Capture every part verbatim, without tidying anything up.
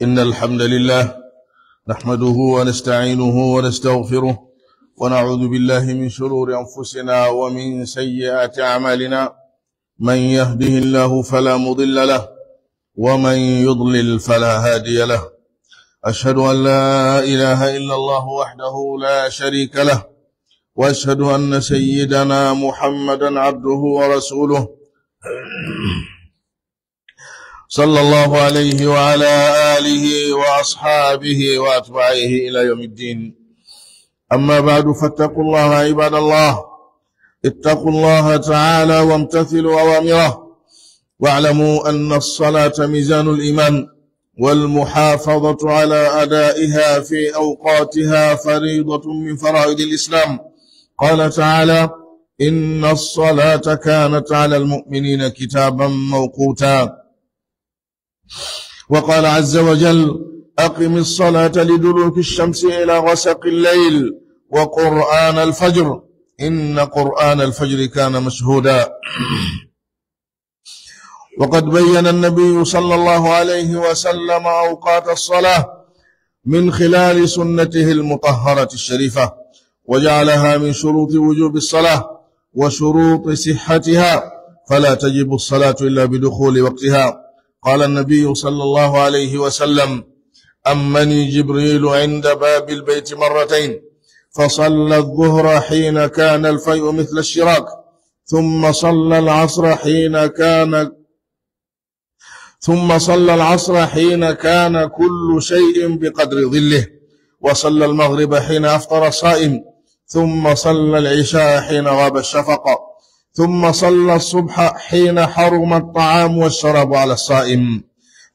إن الحمد لله نحمده ونستعينه ونستغفره، ونعوذ بالله من شرور أنفسنا ومن سيئات أعمالنا. من يهده الله فلا مضل له، ومن يضلل فلا هادي له. أشهد أن لا إله إلا الله وحده لا شريك له، وأشهد أن سيدنا محمدا عبده ورسوله، صلى الله عليه وعلى آله وأصحابه وأتباعه إلى يوم الدين. أما بعد، فاتقوا الله عباد الله، اتقوا الله تعالى وامتثلوا أوامره، واعلموا أن الصلاة ميزان الإيمان، والمحافظة على أدائها في أوقاتها فريضة من فرائض الإسلام. قال تعالى: إن الصلاة كانت على المؤمنين كتابا موقوتا. وقال عز وجل: أقم الصلاة لدلوك الشمس إلى غسق الليل وقرآن الفجر إن قرآن الفجر كان مشهودا. وقد بين النبي صلى الله عليه وسلم أوقات الصلاة من خلال سنته المطهرة الشريفة، وجعلها من شروط وجوب الصلاة وشروط صحتها، فلا تجب الصلاة إلا بدخول وقتها. قال النبي صلى الله عليه وسلم: أمني جبريل عند باب البيت مرتين، فصلى الظهر حين كان الفيء مثل الشراك، ثم صلى العصر حين كان ثم صلى العصر حين كان كل شيء بقدر ظله، وصلى المغرب حين أفطر الصائم، ثم صلى العشاء حين غاب الشفق، ثم صلى الصبح حين حرم الطعام والشراب على الصائم،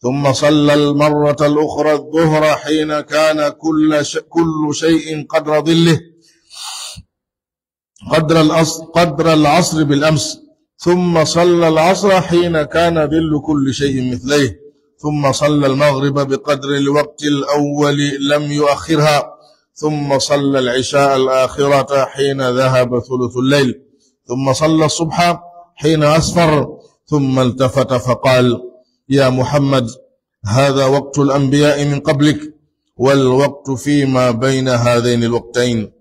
ثم صلى المرة الأخرى الظهر حين كان كل ش-، كل شيء قدر ظله، قدر العص-، قدر العصر بالأمس، ثم صلى العصر حين كان ظل كل شيء مثليه، ثم صلى المغرب بقدر الوقت الأول لم يؤخرها، ثم صلى العشاء الآخرة حين ذهب ثلث الليل، ثم صلى الصبح حين أسفر، ثم التفت فقال: يا محمد، هذا وقت الأنبياء من قبلك، والوقت فيما بين هذين الوقتين.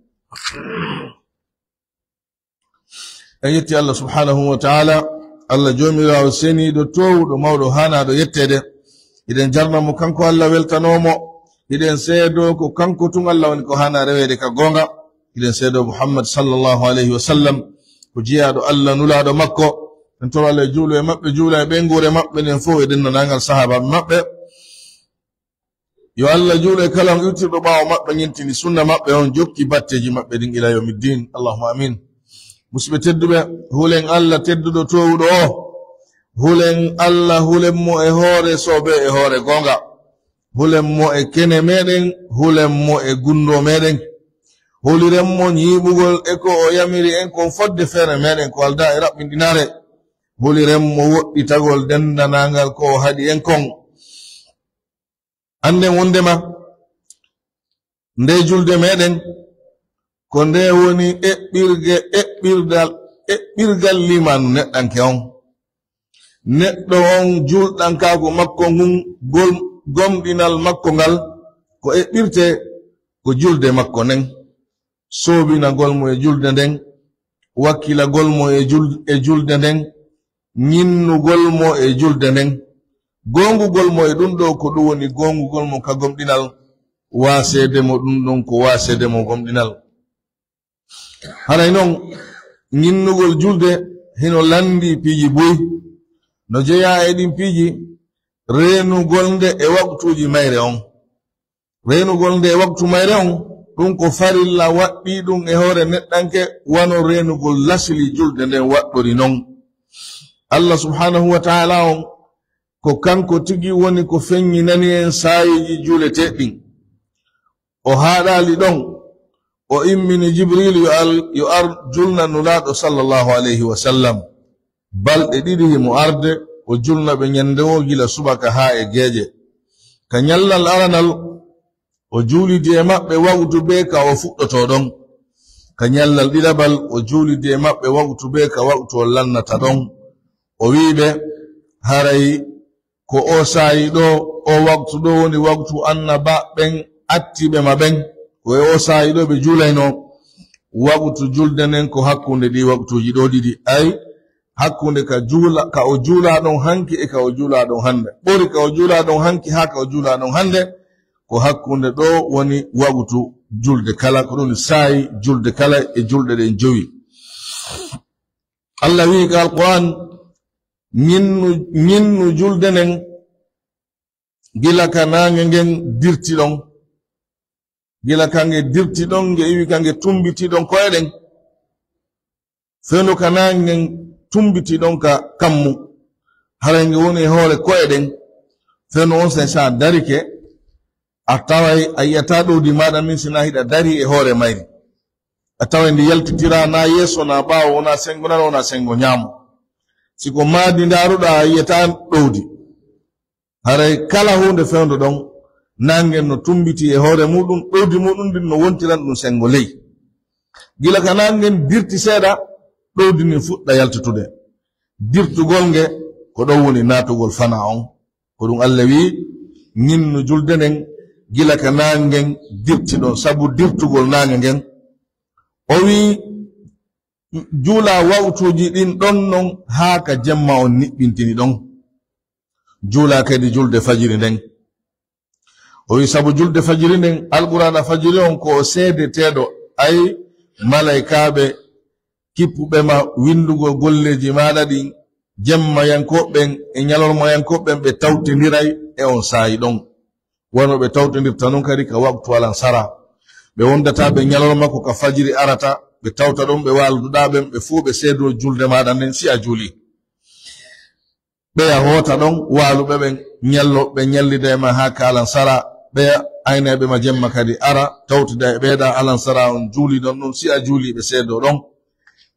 En yetti Allah subhanahu wa ta'ala, Allah Joomiraawo seniiɗo, toowuɗo, mawɗo, haanaaɗo yetteede. Hiɗen jarna mo kanko Allah, weltanoo mo. Hiɗen seedoo ko kanko tun Allah woni ko haanaa reweede ka goonga. Hiɗen seedoo Muhammad sallallahu alayhi wa sallam ko jiyaaɗo Allah, nulaaɗo makko. En toro Allah e juulu e maɓɓe, juula e ɓeynguure maɓɓe nden fow e denndaangal sahaabaaɓe maɓɓe. Yo Allah juulu e kala on iwtirɗo ɓaawo maɓɓe, ɲintini sunna maɓɓe on, jokki batteeji maɓɓe ɗin ila yawmiddin. Allahumma amin. Musidɓe tedduɓe, hulen Allah tedduɗo toowuɗo o. Hulen Allah, hulen mo e hoore soobee e hoore goonga. Hulen mo e kene meɗen, hulen mo e gunndoo meɗen. Huliren mo ɲiiɓugol e ko o yamiri en kon fodde feere meɗen ko aldaa e raɓɓinɗinaare. Huliren mo woɗɗitagol denndanaangal ko o haɗi en kon. Annden wonndema ndee julde meɗen, ko nde woni eɓɓirge-, eɓɓirdal, eɓɓirgal liimaanu neɗɗanke on. Neɗɗo on, julɗankaaku makko ngun, gol-, gomɗinal makko ngal, ko eɓɓirtee ko julde makko nden. Soobinagol mo e julde nden, wakkilagol mo e jul-, e julde nden, ɲinnugol mo e julde nden, goongugol mo e ɗun ɗoo, ko ɗun woni goongugol mo ka gomɗinal, waaseede mo ɗun ɗon ko waaseede mo gomɗinal. Haray non, ɲinnugol julde hino lanndii piiji buy. No jeyaa e ɗin piiji, reenugol nde e waqtuuji mayre on. Reenugol nde e waqtu mayre on, ɗun ko farilla waɗɗiiɗun e hoore neɗɗanke, wano reenugol lasli julde nden waɗɗori non. Allah subhanahu wa ta'ala on, ko kanko tigi woni ko feɲɲinani en saa'iiji juuleteeɗi ɗin. O haaɗaali ɗon, o immini Jibriilu yo al-, yo ar julna Nulaaɗo sallallahu alayhi wa sallam. Balɗe ɗiɗi himo arde, o julna ɓe ɲande woo gila subaka haa e geeƴe. Ka ɲallal aranal, o juulidi e maɓɓe waqtu bee ka o fuɗɗotoo ɗon. Ka ɲallal ɗiɗaɓal, o juulidi e maɓɓe waqtu bee ka waqtu on lannata ɗon. O wi'i ɓe, haray Ko oo saa'i ɗoo, oo waqtu ɗoo woni waqtu annabaaɓe ɓen attiiɓe ma ɓen. Ko e oo saa'i ɗoo ɓe juulaynoo. Waqtu julde nden ko hakkunde ɗii waqtuuji ɗoo ɗiɗi. Ay, hakkunde ka juula-, ka o juulaa ɗon hanki e ka o juulaa ɗon hannde. Ɓuri ka o juulaa ɗon hanki haa ka o juulaa ɗon hannde, ko hakkunde ɗoo woni waqtu julde kala, ko ɗun saa'i julde kala e julɗe ɗen jowi. Allah wi'i ka Alqur'aan, ñinnu, ñinnu julde nden, gila ka naange ngen dirti ɗon, gila ka nge dirti ɗon, nge iwi ka nge tumbiti ɗon ko'e ɗen, fewndo ka naange ngen tumbiti ɗon ka kammu, haray nge woni e hoore ko'e ɗen, fewndo on saa'i si a darike, a taway, a yi'ataa ɗowdi maaɗa ndin, si naa hiɗa darii e hoore mayri. A taway ndi yaltitiraa, naa yeeso, naa ɓaawo, wonaa senngo nano, wonaa senngo ñaamo. Si ko maadi ndaaruɗaa, a yi'ataa ɗowdi. Haray kala huunde fewndo ɗon, naange ngen no tumbiti e hoore muuɗum, ɗowdi muuɗum ndin no wontiran ɗum senngo ley. Gila ka naange ngen dirti seeɗa, ɗowdi ndin fuɗɗa yaltitude. Dirtugol nge, ko ɗon woni naatugol fanaa on. Ko ɗum Allah wi'i, ñinnu julde nden, gila ka naange ngen dirti ɗon, sabu dirtugol naange ngen. O wi'i, juula waqtuuji ɗin ɗon non haa ka jemma on niɓɓintini ɗon. Juula kadi julde fajiri nden. O wi'i, sabu julde fajiri nden, Alqur'aana fajiri on ko o seedeteeɗo, ay, malaykaaɓe kippuɓe ma winndugol golleeji maaɗa ɗin, jemmayankooɓe ɓen e ñalormayankooɓe ɓen, ɓe tawtondiray e on saa'i ɗon. Wano ɓe tawtondirta non kadi ka waqtu alansaraa. Ɓe wondataa ɓe ñalorma ko ka fajiri arata, ɓe tawta ɗon ɓe waaluɗaa ɓen, ɓe fuu ɓe seedoo julde maaɗa nden si a juulii. Ɓeya hoota ɗon waaluɓe ɓen, ñallo, ɓe ñallida e ma haa ka alansaraa, ɓeya aynayɓe ma jemma kadi ara, tawtida e ɓeeɗa alansaraa on juulii ɗon ɗon, si a juulii ɓe seedoo ɗon.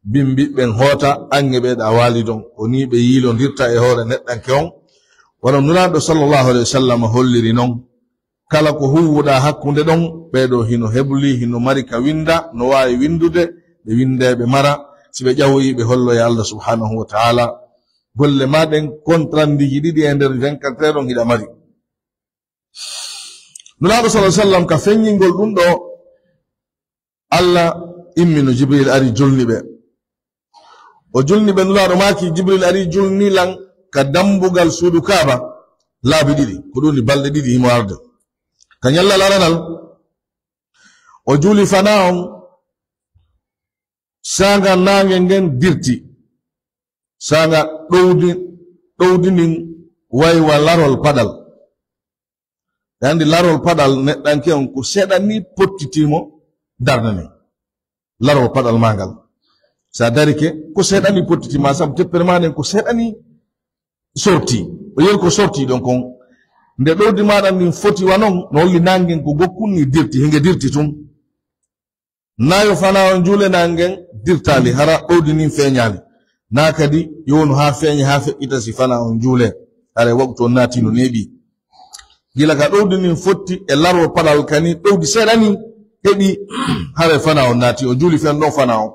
Bimbi ɓen hoota, ange ɓeeɗa waali ɗon. Ko nii ɓe yiilondirta e hoore neɗɗanke on. Wano Nulaaɗo sallallahu alayhi wa sallam holliri non, kala ko huuwuɗaa hakkunde ɗon, ɓee ɗoo hino heblii, hino mari ka winnda, no waawi winndude, ɓe winnda e ɓe mara, si ɓe ƴawoyii ɓe holloya Allah subhanahu wa ta'ala. Golle maa ɗen, kontarandiiji ɗiɗi e nder vingt-quatre heures on hiɗa mari. Nulaaɗo sallallahu alayhi wa sallam ka feññingol ɗum ɗoo, Allah immino Jibril ari julni ɓe. O julni ɓe, Nulaaɗo maaki, Jibril ari julni lan ka dambugal suudu Kaaba laabi ɗiɗi, ko ɗum ni balɗe ɗiɗi himo arde. Ka ñallal aranal, o juuli fanaa on, saanga naange ngen dirti, saanga ɗowdi, ɗowdi ndin wayi wa larol paɗal. Ɓe anndi larol paɗal neɗɗanke on ko seeɗa ni pottitii mo darnde nden. Larol paɗal maa ngal. Si a darike, ko seeɗa ni pottitii ma, sabu teppere maa nden ko seeɗa ni sorti. O yeru ko sorti ɗon kon. Nde ɗowdi maaɗa ndin foti wa non, no holli naange ngen ko gokkun ni dirti, hinge dirti tun. Naa yo fanaa on juule naange ngen dirtaali, hara ɗowdi ndin feeñaali. Naa kadi yo wonu haa feeña, haa feƴƴita si fanaa on juule, haray waqtu on naati no neeɓi. Gila ka ɗowdi ndin fotti e larol paɗal kani, ɗowdi seeɗa ni heɓi, haray fanaa on naati, o juuli fen ɗon fanaa on.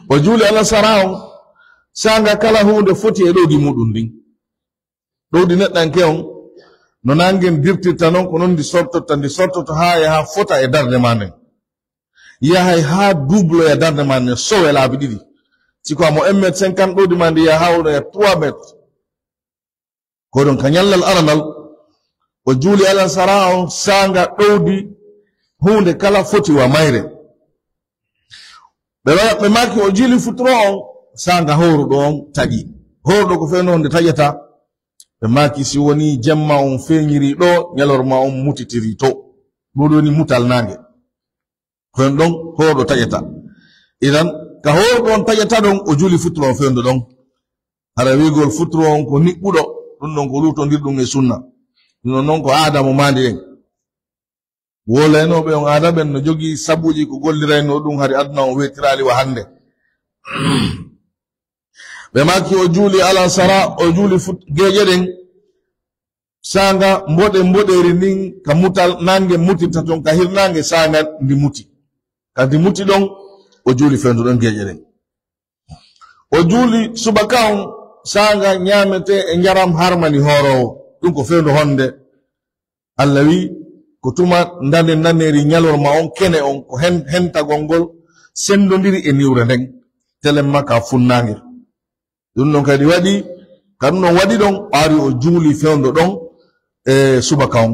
O juuli alasara on, saanga kala huunde foti e ɗowdi muuɗum ndin. Ɗowdi neɗɗanke on, no naange ngen dirtirta non, ko non ndi sortotta, ndi sortoto haa yaha fota e darnde maa nden. Yahay haa dubloya darnde maa nden, sowe laabi ɗiɗi. Si ko a mo un mètre cinquante ɗowdi maa ndi yaha haa wonoya trois mètres. Ko ɗon ka ñallal aranal, o juuli alasara on saanga ɗowdi huunde kala foti wa mayre. Ɓe wa-, ɓe maaki o juuli futuro on, saanga hooruɗo on taƴi. Hooruɗo ko fewndo nde taƴata. Ɓe maaki si woni jemma on feeñiri ɗo, ñalorma on mutitiri to. Ɗum woni mutal naange. Ko hen ɗon hooruɗo taƴata. Idan, ka hooruɗo on taƴata ɗon, o juuli futuro on fewndo ɗon. Hara wi'ugol futuro on ko niɓɓuɗo, ɗum ɗon ko luutondirɗum e sunna. Ɗum ɗon non ko aada mo maandi en. Wowlaynooɓe on aada ɓen no jogii sabuuji ko golliraynoo ɗum hari aduna on weetiraali wa hannde. Ɓe maaki o juuli alansara, o juuli fut-, geeƴe ɗen, saanga mboɗe mboɗeeri ndin ka mutal naange mutirta ton ka hirnaange, saanga ndi muti. Ka ndi muti ɗon, o juuli fewndo ɗon geeƴe ɗen. O juuli subaka on, Saanga ñaametee e njaram harmani hooroowo. Ɗum ko fewndo honde? Alla wi'i, ko tuma ndande ndaneri ñalorma on, kene on, ko hen, hentagol ngol sendondiri e niwre nden, telemma ka funnaange. Ɗum ɗon kadi waɗi, ka ɗum ɗon waɗi ɗon, o ari o juuli fewndo ɗon e subaka on.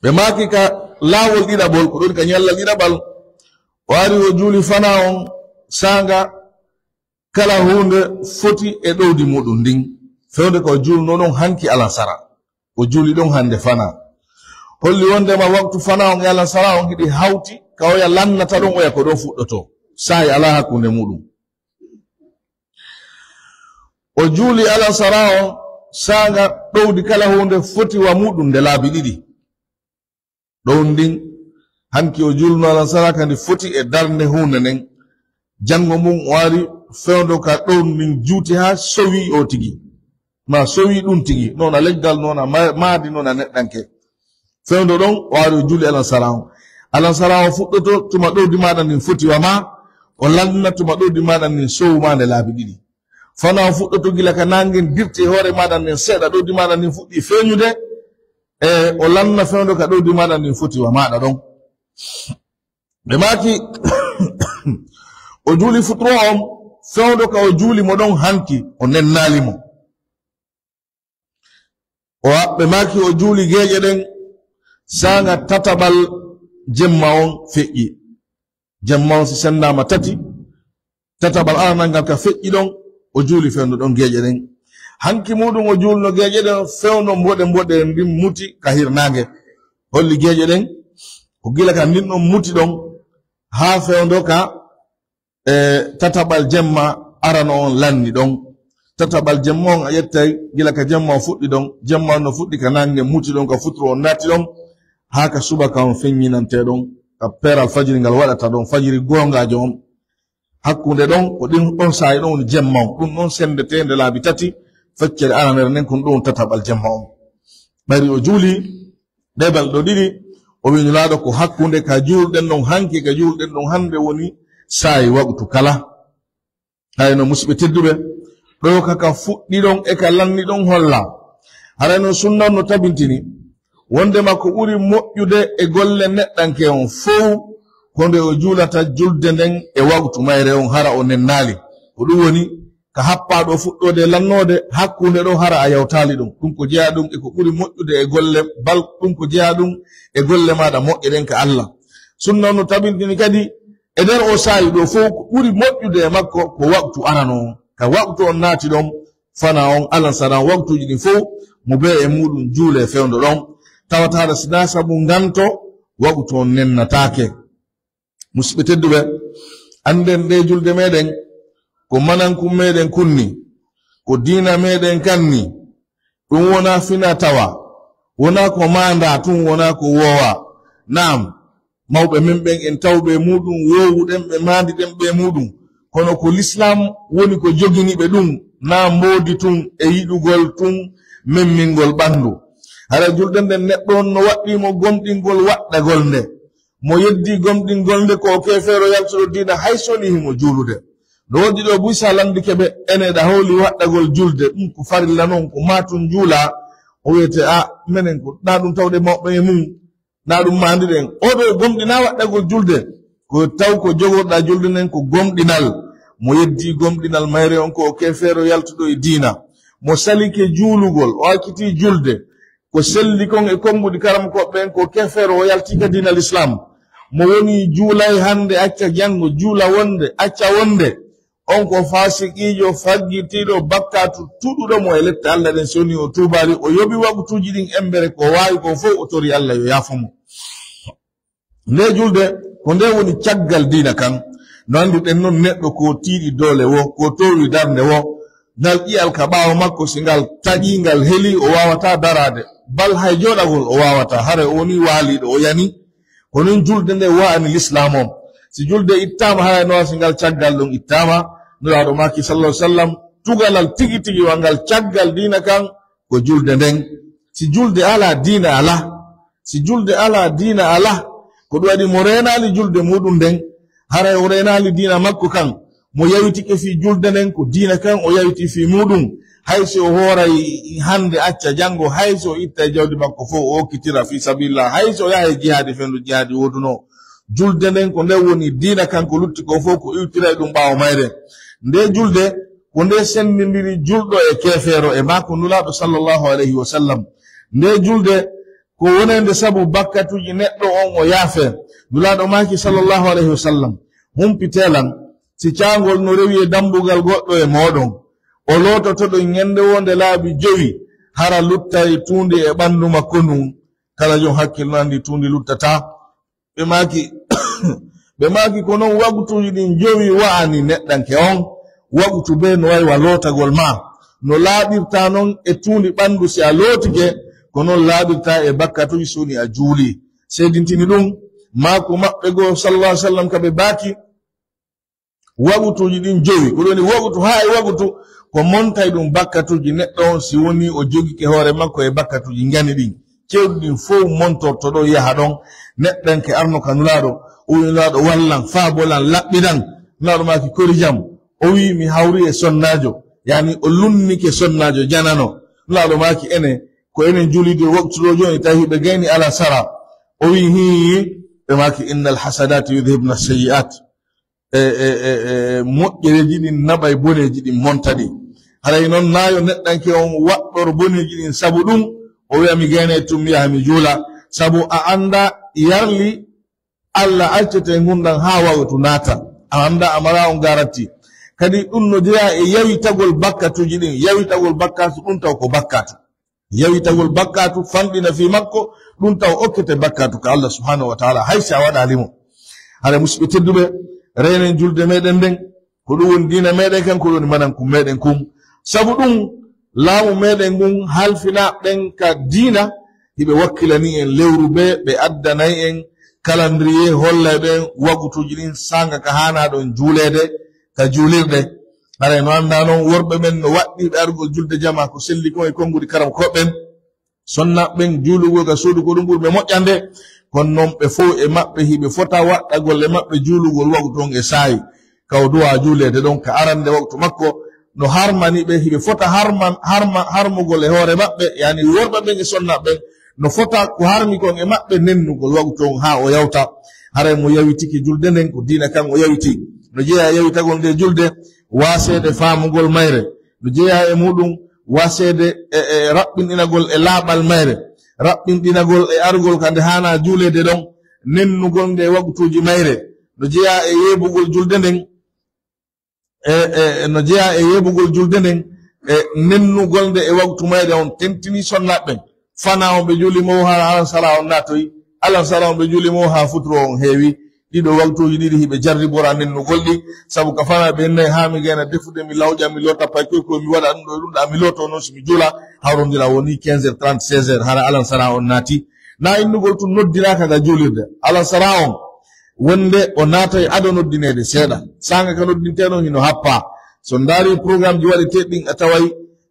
Ɓe maaki ka laawol ɗiɗaɓol, ko ɗon ka ñallal ɗiɗaɓal, o ari o juuli fanaa on saanga kala huunde foti e ɗowdi muɗum ndin. Fewndo ka o juulnoo ɗon hanki alansara, o juuli ɗon hande fanaa. Holli wondema waktu fanaa on e alansara on hiɗi hawti, ka oya lannata ɗon, oya ko ɗon fuɗɗotoo. Saa'i alaa hakkunde muɗum. O juuli alansara on saanga ɗowdi kala huunde foti wa muɗum nde laabi ɗiɗi. Ɗowdi ndin, hanki o juulno alansara ka ndi foti e darnde huunde nden. Janngo mun o ari fewndo ka ɗowdi ndin juuti haa sowi o tigi. Ma sowi ɗum tigi, noona leggal, noona ma-, maadi, noona neɗɗanke. Fewndo ɗon, o ari o juuli alansara on. Alansara on fuɗɗoto tuma ɗowdi maaɗa ndin foti wa ma, o lanna tuma ɗowdi maaɗa ndin sowu ma nde laabi ɗiɗi. Fanaa on fuɗɗoto gila ka naange nden dirti e hoore maaɗa nden seeɗa, ɗowdi maaɗa ndin fuɗɗi feeñude, e o lanna fewndo ka ɗowdi maaɗa ndin foti wa maaɗa ɗon. Ɓe maaki, o juuli futuro on, fewndo ka o juuli mo ɗon hanki, o nennaali mo. O, ɓe maaki o juuli geeƴe ɗen, saanga tataɓal jemma on feƴƴi. Jemma on si sendaama tati, tataɓal aranal ngal ka feƴƴi ɗon, o juuli fewndo ɗon geeƴe ɗen. Hanki muɗum o juulno geeƴe ɗen, fewndo mboɗe mboɗe ndin muti ka hirnaange. Holli geeƴe ɗen, ko gila ka ndin ɗon muti ɗon, haa fewndo ka e tataɓal jemma arano on lanni ɗon. Tataɓal jemma on a ƴettay gila ka jemma on fuɗɗi ɗon, jemma on no fuɗɗi ka naange muti ɗon, ka futuro on naati ɗon, haa ka subaka on feññinantee ɗon, ka peeral fajiri ngal waɗata ɗon, fajiri goongaajo on. Hakkunde ɗon, ko ɗin ɗon saa'i ɗon woni jemma on. Ɗum ɗon sendetee nde laabi tati, feccere aranere nden, kon ɗum tataɓal jemma on. Ɓayri o juuli, ɗee balɗe ɗiɗi, o wi'i Nulaaɗo, ko hakkunde ka juulɗen ɗon hanki, ka juulɗen ɗon hannde woni saa'i waqtu kala. Hayno, musiɓɓe tedduɓe, ɗoo ka ka fuɗɗi ɗon e ka lanni ɗon holla. Haray non sunna on no tabintini wondema ko ɓuri moƴƴude e golle neɗɗanke on fow ko nde o juulata julde nden e waqtu mayre on hara o nennaali. Ko ɗum woni ka happaa ɗoo fuɗɗoode e lannoode, hakkunde ɗoo hara a yawtaali ɗum. Ɗum ko jeyaa ɗum e ko ɓuri moƴƴude e golle bal-, ɗum ko jeyaa ɗum e golle maaɗa moƴƴe ɗen ka Alla. Sunna on no tabintini kadi e nder oo saa'i ɗoo fow ko ɓuri moƴƴude e makko ko waqtu arano on. Ka waqtu on naati ɗon, fanaa on, alansaran, waqtuuji ɗin fow mo bee e muuɗum juulee fewndo ɗon. Tawata hara sinaa sabu nganto, waqtu on nennataake. Musiɓɓe tedduɓe, annden ɗee julde meɗen, ko manankun meɗen kunni, ko diina meɗen kanni, ɗum wonaa fina tawa, wonaa ko maandaa tun, wonaa ko woowaa. Naam, mawɓe men ɓen en tawɓe e muuɗum, woowuɗen ɓe, maandiɗen ɓe e muuɗum, kono ko lislaam woni ko jogini ɓe ɗum, naa mboodi tun e yiɗugol tun, memmingol ɓanndu. Hara julde nden neɗɗo on no waɗɗii mo gomɗingol waɗɗagol nde. Mo yeddii gomɗingol nde, ko o keefeero yaltuɗo diina, hay so nii himo juulude. No woodi ɗoo buy, si a lanndike ɓe, ene ɗa holi waɗɗagol julde, ɗum ko farilla non, ko maa tun juulaa, o wi'ete, a, menen ko, na ɗum tawde mawɓe e mum, na ɗum maandiɗen. Oo ɗoo gomɗinaa waɗɗagol julde, ko taw ko jogorɗaa julde nden ko gomɗinal. Mo yeddii gomɗinal mayre on, ko o keefeero yaltuɗo e diina. Mo salike juulugol, o accitii julde, ko selli kon e konnguɗi karamokooɓe ɓen, ko keefeero, o yaltii ka diina Lislaam. Mo wonii juulay hannde, acca janngo, juula wonnde, acca wonnde, on ko faasiqiijo, faggitiiɗo, bakkaatu tuuɗuɗo mo e lette Alla ɗen, si wonii o tuubaali, o yoɓi waqtuuji ɗin embere, ko waawi kon fow, o torii Alla yo yaafo mo. Nde julde, ko nde woni caggal diina kan. No anndirɗen non, neɗɗo ko tiiɗi doole woo, ko toowi darnde woo, ngal ƴi'al ka ɓaawo makko, si ngal taƴii, ngal helii, o waawataa daraade. Bal hay jooɗagol o waawataa, haray o wonii waaliiɗo, o yanii. Ko non julde nde wa'ani Lislaam on. Si julde ittaama, haray no si ngal caggal ɗon ittaama. Nulaaɗo maaki, sallallahu alaihi wasallam, tugalal tigi tigi wa ngal caggal diina kan, ko julde nden. Si julde alaa, diina alaa. Si julde alaa, diina alaa. Ko ɗum waɗi mo reenaali julde muuɗum nden, haray o reenaali diina makko kan. Mo yawitike fii julde nden, ko diina kan o yawiti fii muuɗum. Hay si o hooray hande, acca janngo, hay si o ittay jawdi makko fow, o okkitira fii sabilillah, hay si o yahay jihaadi, fendu jihaadi woodunoo. Julde nden, ko nden woni diina kan, ko lutti ko fow, ko iwtiray ɗum ɓaawo mayre. Nde julde, ko nde senndindiri julɗo e keefeero, e maako Nulaaɗo sallallahu alayhi wa sallam. Nde julde, ko wonande sabu bakkatuuji neɗɗo on o yaafee. Nulaaɗo maaki sallallahu alayhi wa sallam, "Humpitee lan, si caangol no rewi e dambugal goɗɗo e mooɗon, o loototo ɗon ñande wonde laabi jowi, hara luttay tuundi e ɓanndu makko ndun. Kala jon hakkil no anndi tuundi luttataa." Ɓe maaki, ɓe maaki, "Ko non wagutuuji ɗin jowi wa'ani neɗɗanke on, wagutu bee no waywa lootagol maa. No laaɓirta non e tuundi ɓanndu si a lootike, ko non laaɓirta e bakkatuuji si woni a juulii." Seedintini ɗum, maaku maɓɓe goo, sallallahu alaihi wasallam, ka ɓe baaki, wagutuuji ɗin jowi, ko ɗoni wagutu haa e wagutu, ko montay ɗum bakkatuuji neɗɗo on, si woni o jogike hoore makko e bakkatuuji ngani ɗin. Cewɗi ɗin fow montorto ɗon, yaha ɗon, neɗɗanke arno ka Nulaaɗo, o wi'i, "Nulaaɗo, wallan, faabolan, laɓɓinan." Nulaaɗo maaki, "Kori jam?" O wi'i, "Mi hawri e sonnaajo." Yani, o lunnike sonnaajo janano. Nulaaɗo maaki, "Ene, ko enen juulidi e waktu ɗo jooni, tawi hiɓe gayni alasara." O wi'i, "Hii." Ɓe maaki, "Innal hasanati yudhibna sayyi'at." E, e, e, e, moƴƴereeji ɗin naɓay boneeji ɗin monta ɗi. Haray non, naa yo neɗɗanke on waɗɗor boneeji ɗin sabu ɗum, o wi'a, "Mi gaynay tun, mi yaha mi juula." Sabu a anndaa yarli Alla accete ngundan haa waqtu naata. A anndaa, a maraa on garanti. Kadi ɗum no jeyaa e yawitagol bakkatuuji ɗin. Yawitagol bakkatu ɗum taw ko bakkatu. Yawitagol bakkatu fanɗina fii makko, ɗum taw okkete bakkatu ka Allah subhanahu wa ta'ala, hay si a waɗaali mo. Hara, musidɓe tedduɓe, reenen julde meɗen nden, ko ɗum woni diina meɗen kan, ko ɗum woni mananku meɗen kun. Sabu ɗum, laamu meɗen ngun halfinaa ɓen ka diina, hiɓe wakkilani en lewru bee, ɓe addanay en calendrier, hollay ɓen wagutuuji ɗin, saanga ka haanaa ɗon juuleede, ka juulirɗe. Haray no anndaa non, worɓe men no waɗɗii ɓe argol julde jamaa, ko selli kon e konguɗi karam ko ɓen. Sonnaaɓe ɓen, juulugol ka suudu ko ɗum ɓuri ɓe moƴƴande. Kono non ɓe fow e maɓɓe hiɓe fota waɗɗagol e maɓɓe juulugol waqtu on e saa'i. Ka o duwaa juuleede ɗon ka arande waqtu makko, no harmani ɓe hiɓe fota harman-, harma-, harmugol e hoore maɓɓe, yani worɓe ɓen e sonnaaɓe ɓen, no fota ko harmi kon e maɓɓe nennugol waqtu on haa o yawta. Haray mo yawitike julde nden, ko diina kan o yawiti. No jeyaa e yawitagol nde julde, waaseede faamugol mayre. No jeyaa e muɗum waaseede e, e raɓɓinɗinagol e laaɓal mayre, raɓɓinɗinagol e argol ka nde haanaa juuleede ɗon, nennugol nde e waqtuuji mayre. No jeyaa e yeebugol julde nden, e, e, no jeyaa e yeebugol julde nden, e nennugol nde e waqtu mayre on, tentinii sonnaaɓe ɓen. Fanaa on ɓe juuli mo haa alansara on naatoyi, alansara on ɓe juuli mo haa futuro on heewi. Ɗiɗo waqtuuji ɗiɗi hiɓe jarribora nennugol ɗi, sabu ka fanaa ɓe nayi haa mi gayna defude, mi lawƴa, mi loota paykoy koy, mi waɗa ɗum ɗo e ɗum ɗa, mi looto non si mi juula, hawrondira woni quinze heures trente, seize heures, hara alansara on naati. Na innugol tun noddiraaka ga juulirde. Alansara on, wonde o naatay ado noddineede seeɗa. Saanga ka noddintee non hino happaa. So ndaari programme ji waɗetee ɗin a taway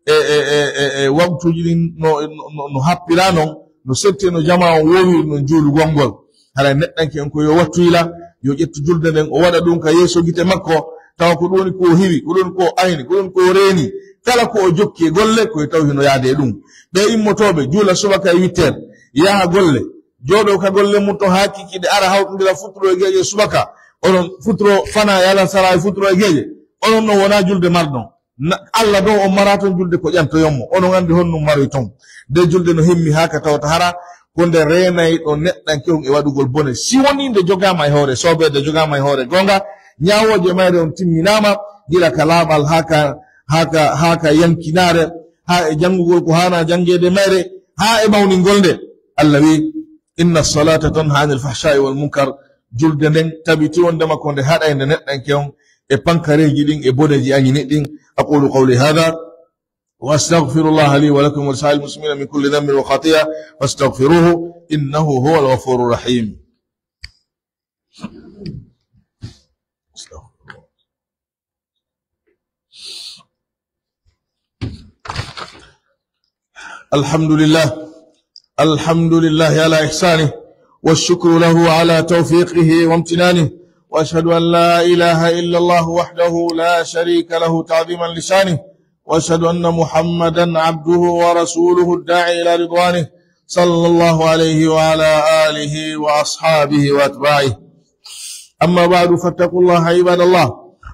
e, e, e, e, e waqtuuji ɗin no, no, no, no happiraa non, no settee no jamaa on woowiri non juulugol ngol. Haray neɗɗanke on ko yo wattu yila, yo ƴettu julde nden, o waɗa ɗum ka yeeso gite makko, tawa ko ɗum woni ko o hiwi, ko ɗum woni ko o ayni, ko ɗum woni ko o reeni. Kala ko o jokki e golle, ko yo taw hino yaade e ɗum. Ɓe immotooɓe, juula subaka e huit heures, yaha golle, jooɗoo ka golle mun ton haa kikiiɗe, ara hawtondira futuro e geeƴe subaka, onon futuro fanaa e alansara e futuro e geeƴe, onon non wonaa julde marɗon. Na-, Alla ɗon on maraa ton julde ko ƴantoyon mo. Onon anndi honɗum maroy ton. Nde julde no himmi haa ka tawata hara ko nde reenayɗo neɗɗanke on e waɗugol bone. Si wonii nde jogaama e hoore soobee, nde jogaama e hoore goonga, ñaawooje mayre on timminaama, gila ka laaɓal haa ka, haa ka, haa ka yankinaare, haa e janngugol ko haanaa janngeede mayre, haa e mawningol nde. Alla wi'i, "Inna salata tanha anil fahsha'i wal munkar." Julde nden tabiti wondema ko nde haɗaynde neɗɗanke on e pankareeji ɗin e boneeji añini ɗin. أقول قولي هذا وأستغفر الله لي ولكم ولسائر المسلمين من كل ذنب وخطيئة فاستغفروه إنه هو الغفور الرحيم. الحمد لله. الحمد لله على إحسانه، والشكر له على توفيقه وامتنانه، وأشهد أن لا إله إلا الله وحده لا شريك له تعظيما لشانه، وأشهد أن محمدا عبده ورسوله الداعي إلى رضوانه، صلى الله عليه وعلى آله وأصحابه وأتباعه. أما بعد، فاتقوا الله عباد الله،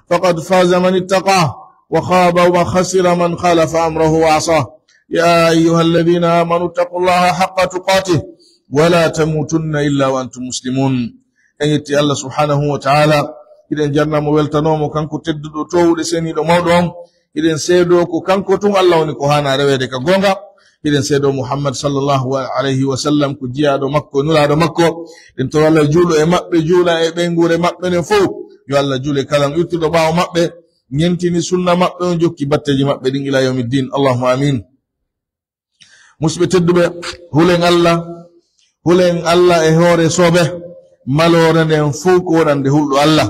فقد فاز من اتقاه، وخاب وخسر من خالف أمره وعصاه. يا أيها الذين آمنوا اتقوا الله حق تقاته ولا تموتن إلا وأنتم مسلمون. En yetti Allah subhanahu wa ta'ala, hiɗen jarna mo, weltanoo mo, kanko tedduɗo, toowuɗo, seniiɗo, mawɗo on. Hiɗen seedoo ko kanko tun Allah woni ko haana reweede ka goonga. Hiɗen seedoo Muhammad sallallahu alayhi wa sallam ko jiyaaɗo makko, nulaaɗo makko. Ɗen toro Allah juulo e maɓɓe, juula e ɓeynguure maɓɓe nden fow. Yo Allah juule kala on irtuɗo ɓaawo maɓɓe, ñentini sunna maɓɓe on, jokki batteeji maɓɓe ɗin ila yawmi ddin. Allahumma amin. Musidɓe tedduɓe, hulen Allah, hulen Allah e hoore soobe, maloore nden fow ko wonande hulɗo Allah.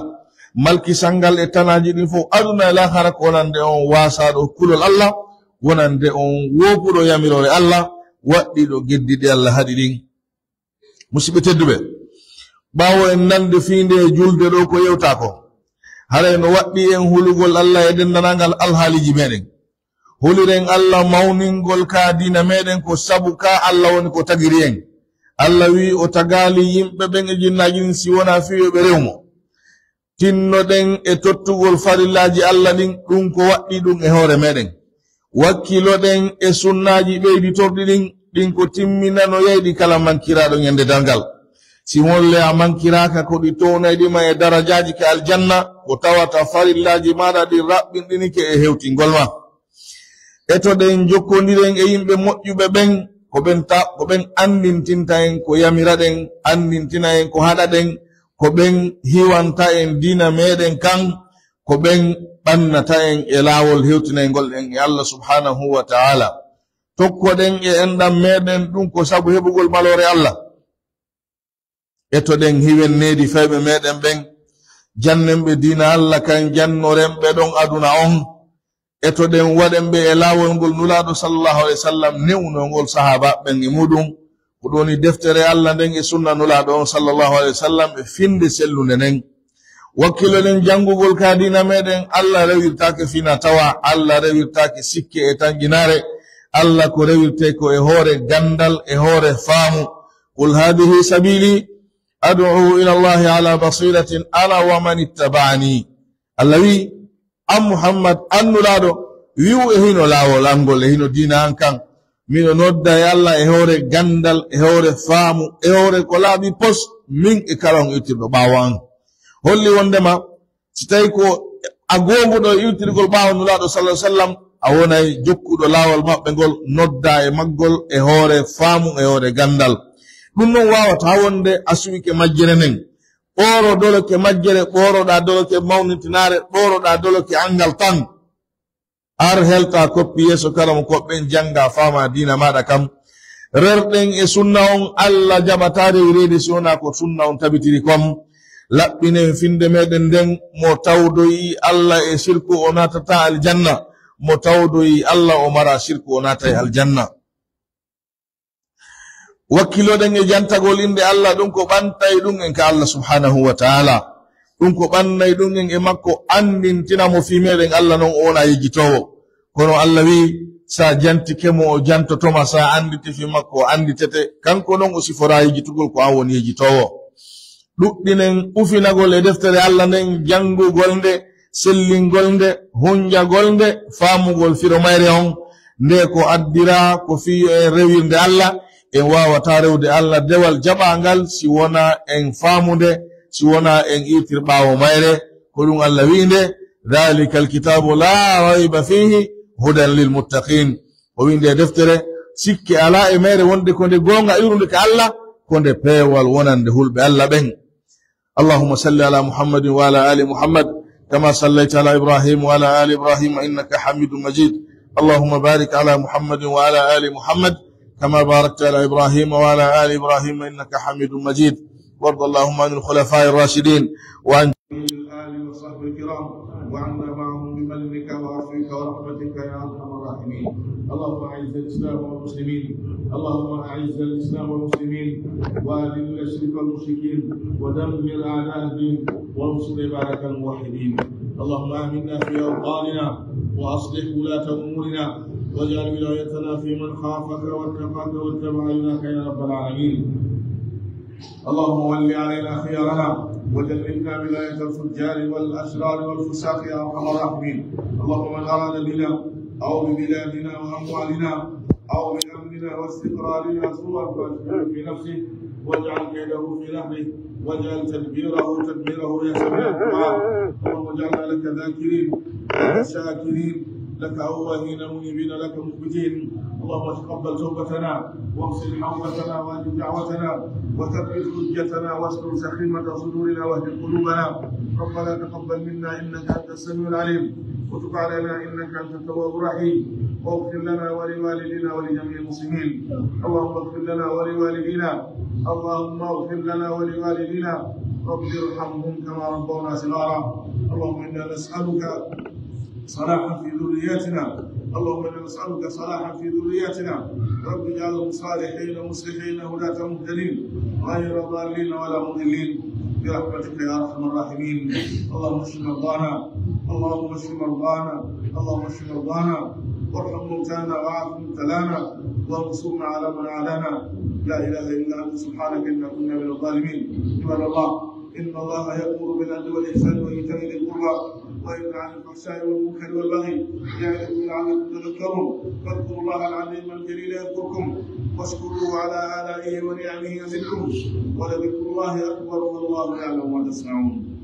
Malkisal ngal e tanaaji ɗin fow, aduna e laakara, ko wonande on waasaaɗo kulol Allah, wonande on woopuɗo yamiroore Allah, waɗɗiiɗo geddi ɗi Allah haɗi ɗin. Musidɓe tedduɓe, ɓaawo en nande fii ndee julde ɗoo ko yewtaa kon, haray no waɗɗii en hulugol Allah e denndaangal alhaaliiji meɗen. Huliren Allah mawningol ka diina meɗen, ko sabu ka Allah woni ko tagiri en. Allah wi'i o tagaali yimɓe ɓen e jinnaaji ɗin si wonaa fii yo ɓe rewu mo. Tinnoɗen e tottugol farillaaji Allah ɗin, ɗun ko waɗɗii ɗun e hoore meɗen. Wakkiloɗen e sunnaaji ɓeyditorɗi ɗin, ɗin ko timminanoyayɗi kala mankiraaɗo ñande darngal. Si wonle a mankiraaka, ko ɗi townayɗi ma e darajaaji ka aljanna, ko tawata farillaaji maaɗa ɗin raɓɓinɗinike e hewtingol ma. Etoɗen, jokkondiren e yimɓe moƴƴuɓe ɓen, ko ɓen ta-, ko ɓen anndintinta en ko yamiraɗen, anndintina en ko haɗaɗen, ko ɓen hiwanta en diina meɗen kan, ko ɓen ɓannata en e laawol hewtinayngol en e Allah subhanahu wa ta'ala. Tokkoɗen e enɗan meɗen, ɗun ko sabu heɓugol maloore Allah. Etoɗen hiwen needi fayɓe meɗen ɓen, jannen ɓe diina Allah kan, jannoren ɓe ɗon aduna on. Etoɗen, waɗen ɓe e laawol ngol Nulaaɗo sallallahu alayhi wa sallam newnoo ngol sahaabaaɓe ɓen e muuɗum. Ko ɗun woni deftere Allah nden e sunna Nulaaɗo on sallallahu alayhi wa sallam e finnde sellunde nden. Wakkiloɗen janngugol ka diina meɗen, Allah rewirtaake fina tawa, Allah rewirtaake sikke e tanƴinaare. Allah ko rewirtee ko e hoore ganndal, e hoore faamu. قل هذه سبيلي أدعو إلى الله على بصيرة أنا ومن اتبعني. Allah wi'i, an Muhammad, an Nulaaɗo, wi'u e hino laawol an ngol, e hino diina an kan. Miɗo nodda e Allah e hoore ganndal, e hoore faamu, e hoore ko laaɓi pos, min e kala on irtirɗo ɓaawo an. Holli wonndema, si tawi ko a goonguɗo e irtirgol ɓaawo Nulaaɗo sallallahu alayhi wa sallam, a wonay jokkuɗo laawol maɓɓe ngol, nodda e maggol e hoore faamu, e hoore ganndal. Ɗun non waawata wonde a suɓike majjere nden. Ɓooro doloke majjere, ɓooroɗaa doloke mawnintinaare, ɓooroɗaa doloke anngal tan. Ar heltaa koppi yeeso karamokooɓe ɓen, janngaa faamaa diina maaɗa kan. Rerɗen e sunna on, Allah jaɓataa rewireede si wonaa ko sunna on tabitiri kon. Laɓɓinen finnde meɗen nden, mo tawdoyi Allah e sirku o naatataa aljanna, mo tawdoyi Allah o maraa sirku o naatay aljanna. Wakkiloɗen e jantagol innde Allah, ɗun ko ɓantay ɗun en ka Allah subhanahu wa ta'ala. Ɗun ko ɓannay ɗun en e makko, anndintina mo fii meɗen Allah non o wonaa yejjitoowo. Kono Allah wi'i, sa jantike mo, o jantoto ma, sa annditi fii makko, o annditete. Kanko non o siforaa yejjitugol, ko an woni yejjitoowo. Ɗuɗɗinen ufinagol e deftere Allah nden, janngugol nde, sellingol nde, hunjagol nde, faamugol firo mayre on. Nde ko addiraa ko fii yo en rewir nde Allah, en waawataa rewde Allah dewal jaɓaangal si wonaa en faamu nde, si wonaa en irtir ɓaawo mayre. Ko ɗun Allah wi'i nde, "Dhalika alkitabu la rayba fihi hudan lil muttaqin." O wi'i nde deftere, sikke alaa e mayre wonde ko nde goonga iwrunde ka Allah, ko nde peewal wonande hulɓe Allah ɓen. اللهم صل على محمد وعلى آل محمد كما صليت على إبراهيم وعلى آل إبراهيم إنك حميد مجيد. اللهم بارك على محمد وعلى آل محمد كما باركت على إبراهيم وعلى آل إبراهيم إنك حميد مجيد. وارض اللهم عن الخلفاء الراشدين وعن الآل وصحبه الكرام وعنا معهم بمنك وعفوك ورحمتك يا أرحم الراحمين. اللهم أعز الإسلام والمسلمين، اللهم أعز الإسلام والمسلمين وأذل الشرك والمشركين ودمر أعداء الدين وانصر عبادك الموحدين. اللهم آمنا في أوطاننا وأصلح ولاة أمورنا واجعل ولايتنا في من خافك واتقاك واتبع رضاك يا رب العالمين. اللهم ول علينا خيارنا وجنبنا ولاية الفجار والأشرار والفساق يا أرحم الراحمين. اللهم من أراد بنا أو ببلادنا وأموالنا أو بأمننا واستقرارنا سوءا فأشغله في نفسه واجعل كيده في نحره واجعل تدبيره تدميره يا سميع الدعاء. اللهم اجعلنا لك ذاكرين لك شاكرين لك أواهين منيبين لك مخبتين. اللهم تقبل توبتنا واغسل حوبتنا وأجب دعوتنا وثبت حجتنا واستر سخيمة صدورنا واهد قلوبنا. ربنا تقبل منا إنك أنت السميع العليم وتب علينا إنك أنت التواب الرحيم واغفر لنا ولوالدينا ولجميع المسلمين. اللهم اغفر لنا ولوالدينا. اللهم اغفر لنا ولوالدينا. رب ارحمهم كما ربونا صغارا. اللهم إنا نسألك صلاحا في ذرياتنا. اللهم إنا نسألك صلاحا في ذرياتنا. رب اجعلهم صالحين مصلحين هداة مهتدين غير ضالين ولا مضلين برحمتك يا أرحم الراحمين. اللهم اشف مرضانا. اللهم اشف مرضانا. اللهم اشف مرضانا وارحم موتانا وعاف مبتلانا وانصرنا على من عادانا. لا إله إلا أنت سبحانك إنا كنا من الظالمين. عباد الله، إن الله يأمر بالعدل والإحسان وإيتاء ذي القربى وينهى عن الفحشاء والمنكر والبغي يعظكم لعلكم تذكرون. فاذكروا الله العظيم الجليل يذكركم واشكروه على آلائه ونعمه يزدكم ولذكر الله أكبر والله يعلم ما تصنعون.